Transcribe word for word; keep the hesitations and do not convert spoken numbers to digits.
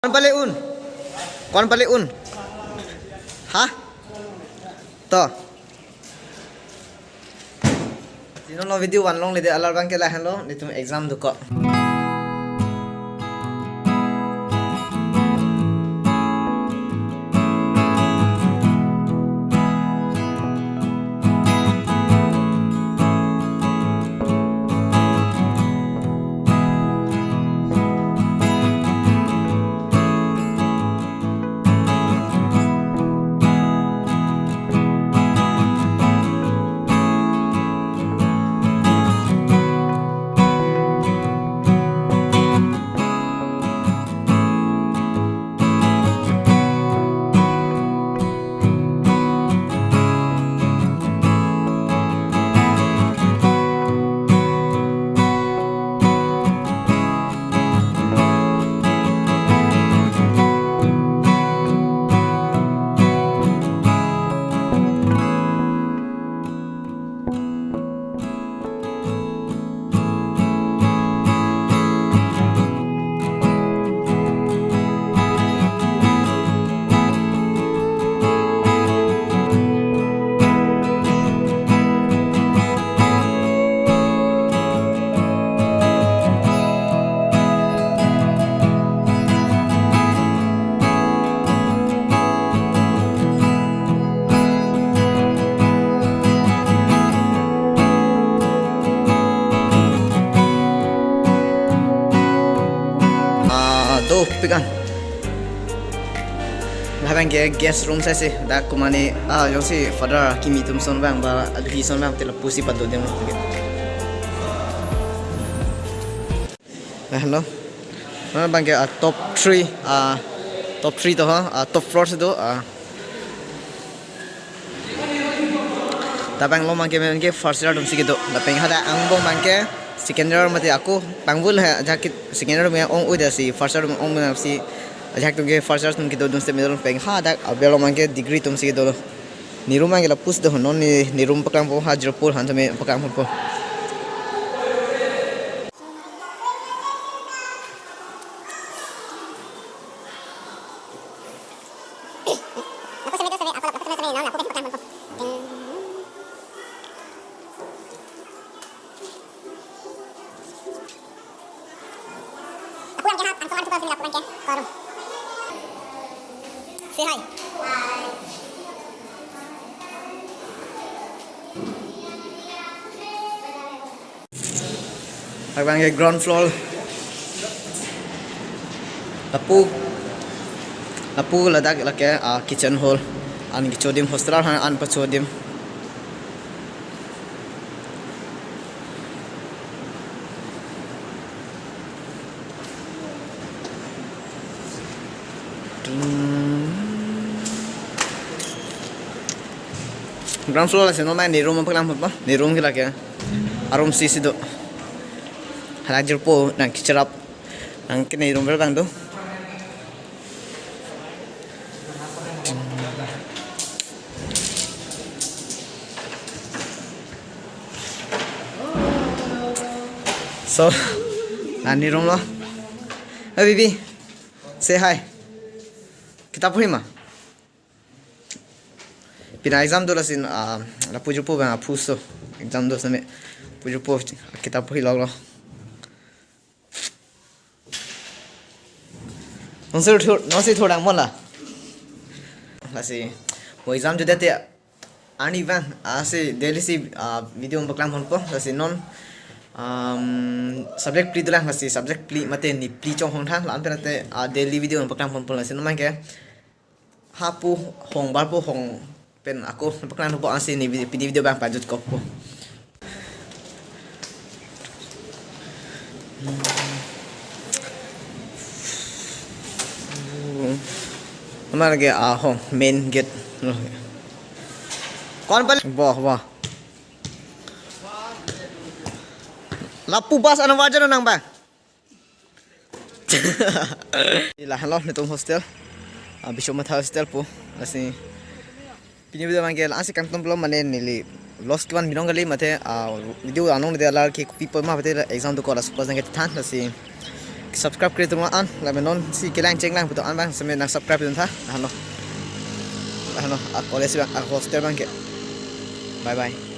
Kon pale un? Kon pale un? Ha? To. Jino no video van longlede alar abangke lahenlo, netum exam dokok. Ah, dopik an. Lapen ke guest room si, dak komane, ah, jongsi father kimi atum ason abang ba, adi ason abang te lapusi padodim. Ah, hello. Mane abangke, ah, top three, ah, top three to ha, ah, top floor si do, ah. Dak abang along abangke, abangke first year atumsi kedo. Lapen hadak angbong abangke second year mate ako pangvul ha, ajahak ke second year atum ong-oi, lasi first year atum ong-oi, lasi ajahak atumke first year atum kedo dun step middle pen hadak abe along abangke degree atumsi kedo. Ne room abangke lapusi do, non ne, ne room paklangpo, ha jirpo, han tame paklangpo. Say hi. Abangke ground floor. Lapu, lapu ladak lake, ah, kitchen hall. An kecho adim, hostel aphan an pacho adim. Ground floor lasi non ne room paklang hutpo, ne room ke lake. Aroom isi do. Hadak jirpo nangkecherap. Nangke ne room abang do. So, la ne room lo. Hey, baby. Say hi. Kitap puri ma? Pini exam do lason, ah, lapu jirpo abang aphu so. Exam do seme. Pu jirpo kitap puri lok lo. Nonsi thur, nonsi thur dang mon la. Lasi, mo exam jodate ani abang, ah, si daily si, ah, video paklang ponpo, lasi non, um, subject phli dolang, lasi subject phli mate ni phli chonghong tha, la-an pen ate, ah, daily video paklang ponpo, lasi non abangke hapu hong barpo hong pen ako paklang ponpo, ansi ne vi-, pini video abang pajutkokpo. Amar ke ahong main gate. Kon pale? Wah, wah. Lapu bus ana wajar nang ba. Lahenlo netum hostel. Ah, Biswanath Hostel pu. Lasi pini video abangke la-ansi kangtum pulo, mane neli loss kevan binong kali mate, ah, video anong de alar ke kopi pon ma mate exam dokok, la suppose nangkethan, lasi Subscribe kri tum an, lapen non si kelang chenglang puto an abang seme nang subscribe dun tha. Ano. Ano, a college abang, a hostel abang ke. Bye bye.